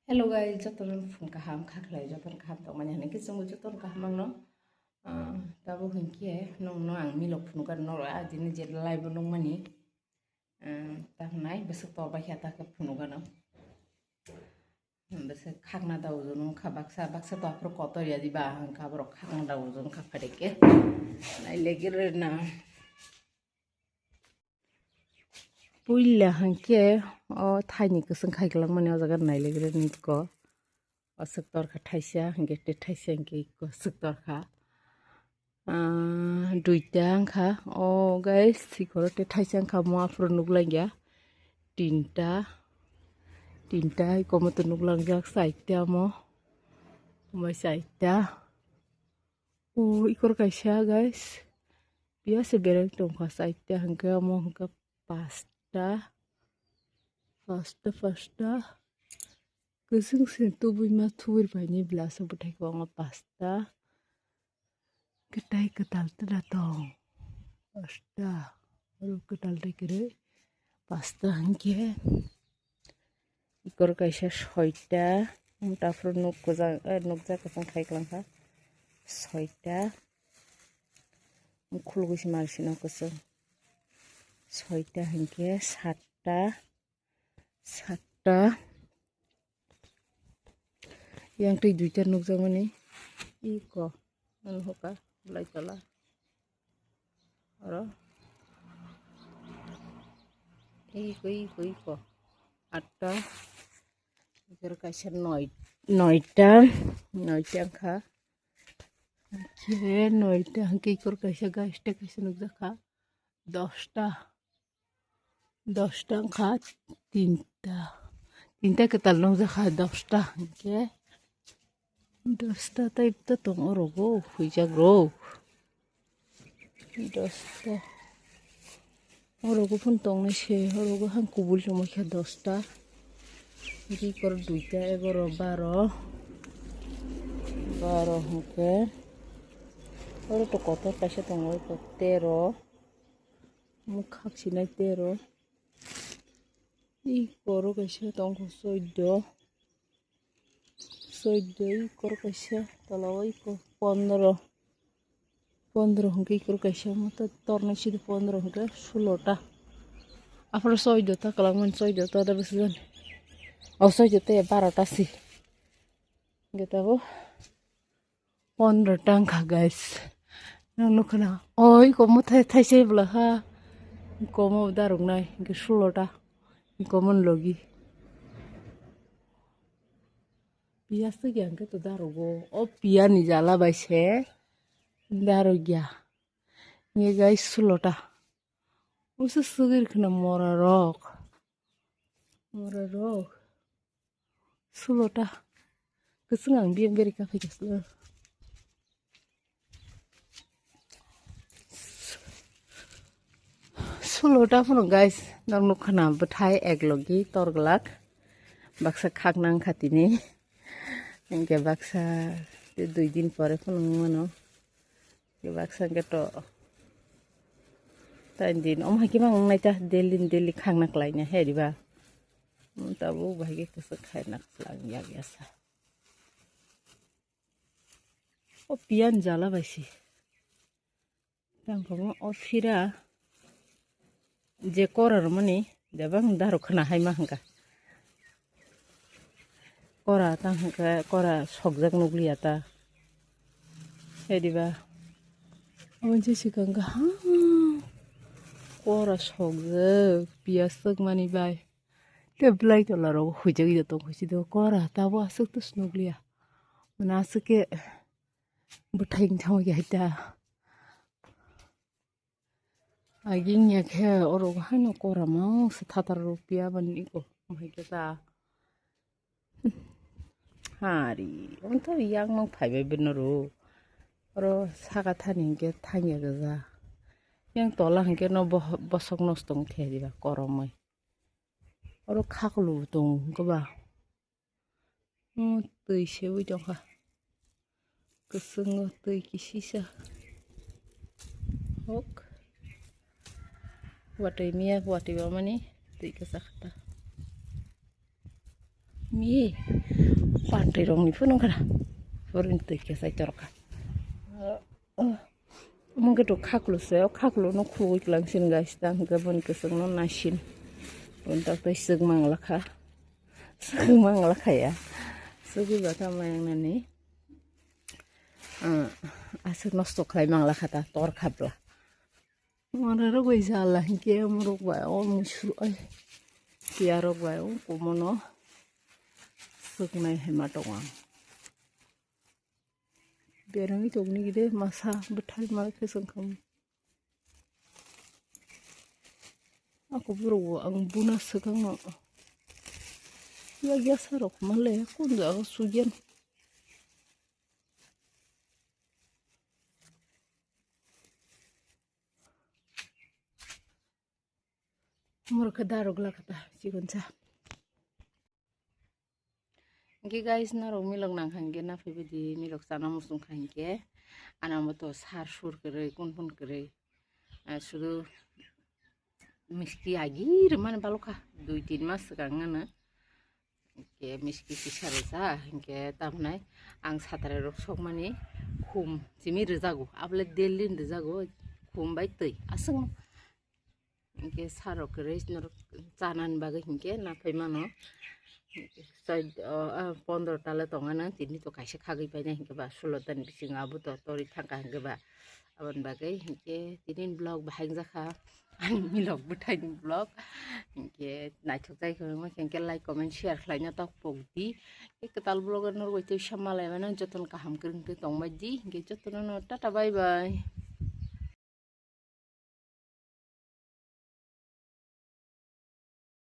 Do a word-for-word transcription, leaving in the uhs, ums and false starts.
Hello guys, jotono phung kaham khaklai, jotono kaham tongmani hinwi khe chwngbo jotono kaham mangno. Ah, tabuk hinkhe nongno ang milok phunukha, norok a dini je live o nukmani. Ah, tahwnai bwswk tor bai khe ta khe phunukha no. Bwswk khakna da ujo nung kha baksa, baksa to aphuru kotor ya di ba hwnkha borok khakna da ujo nung kha phade khe. Nailai gere na. Puila hwnkhe o thaini kwchwng khai kwlangmani o jaga nailagrani ko. Aswk torkha thaisa hwnkhe tei thaisa hwnkhe iko aswk torkha. Ah, duita wngkha. O guys, sikoro tei thaisa wngkha, omo aphuru nuklangya. Tinta. Tinta iko moto nuklangjak, chaita omo. Omo chaita. O ikor kaisa guys. Piyase bereng tongkha, chaita hwnkhe omo hwnkhe pasta. Pasta, pasta. Kwchwng se tubui ma thubui paini blasa bwthai kwbangma pasta. Kwtai kwtal tila tong. Pasta. Oro kwtal tei kwrwi. Pasta hwnkhe. Ikor kaisa soita, um, taphuru nuk kwchang, eh, nukjak kwchang khai kwlangkha. Soita, um, khulugwi se mari sino kwchwng. Soita hinkhe satta, satta. Yang twi duita nukjakmani. Iko, ano hoka, belai tola. Oro. Iko, iko, iko. Atta. Ikor kaisa noi-, noita. Noita wngkha. Khe noita hwnkhe ikor kaisa gaiste kaisa nukjakha. Dosta. Dosta wngkha tinta. Tinta kwtal nukjakha dosta hwnkhe. Dosta type ta tong orogo huijak rok. Dosta. Orogo phun tongnai se, orogo hang kubul tongmai khe dosta. Bikor duita, egaro, baro. Baro hwnkhe. Oro to kotor kaisa tongo, eko tero. Omo khak sinai tero. Ikoro kaisa tongkho soido. Soido ikoro kaisa, tola o iko pondro. Pondro hwnkhe ikoro kaisa, omo to tornai sidi pondro hwnkhe sulota. Aphuru soido ta kwlangmani, soido ta da bwsajani. O soido ta barota si. Hwnkhe tabuk pondro ta wngkha, guys. Nang nukha na? Oi, komo thai, thaisai bwla ha. Komo daruknai, hwnkhe sulota. Komo logi. Piyas to gyan khe to darugo. O piyani jala bai se darugya. Nge guys, sulota. Usu sugir khna mora rok. Mora rok. Sulota. Kwchwng ang biyang beri kaphai kaslo. Sulota phano guys, nok nukha na bwthai ek logi tor glak. Baksa khak nang kha tini. Hwnkhe baksa dui din pore phano wngmano. Baksa hwnkhe to tain din. Omo hai khe mang wngnai ta daily ni daily khakna klaina he diba. Tabuk bahai khe kwchwk khaina klang yak yasa. O piyan jala bai si. Tang khe o phira je kora rwmani jabang daru khna hai ma hwnkha. Kora ta hwnkhe kora sokjak nukliya ta. Ediba. Omo je swkang kha ha. Kora sokjak piyas sokmani bai. Te belai tola rok huijak ya tong huisi do kora tabo aswk to nukliya. Mane aswk khe bwthai wng thangwi hai ta. Aging ya khe oro haino kora mang se thatar rok piya bani iko hai khe ta. Hari, omo to yang mang phai bai bini ro. Oro saka thani hwnkhe thangya gajak. Yang tola hwnkhe no boh-, bosok nosto wng thai diba koromoi. Oro khakulu tongo hwnkhe ba. Omo twi sewi tongkha. Kwchwngo twi kisisa. Hok. Watwi miya, watwi wamani twi kwchak ta. Mi. Pantwi rokni phunukha. Phorin twi khe sai torkha. Mungke to khaklu se, o khaklu no khugui klang sin guys, tang ke bon keseng no nasin. Bon tak tai sik mang lakha. Sik mang lakha ya. Sik ba ta mayang nani. Ah, asik nosto khlai mang lakha ta, tor khapla. Mara rok bai jala hinkhe, morok bai o musu ai. Tiya rok bai o kumono. Sik nai hema tonga. Berengwi tongni gide masa bwthai ma khe songkham. Ako borok bo ang buna swkang no. Ya ya sarok male kun jaga sugen. Murkha darok lakata chikonsa. Hingke guys, norok milok nangkha hingke naphaibaidi milok chana muchungkha hingke. Anamo to sar sur kwrwi, kun kun kwrwi. Ah, sudu misti agi rwmani balokha, dui tin mas swkang ano. Hingke misti kisa rwja, hingke tamhinai ang satrai rok sokmani khum simi rwjago, abole daily rwjago, khum bai twi aswk. Hingke sarok kwrwi norok chanani bagwi hingke naphai mano. Chod-, o, o, pondro tala tongana, tini to kaisa khagwi paina hingke ba sulo tani bisingo abo to tori thangkha hingke ba. Aboni bagwi hingke tini vlog bahai wngjakha. Ani milok bwthaini vlog. Hingke naithok jai khe wngma khe hingke like, comment, share khlaina tok pokdi. Hingke kwtal vlog no rwgwi twi sama laimano jotono kaham kwrwng khe tongbaidi. Hingke jotono no tata bye bye.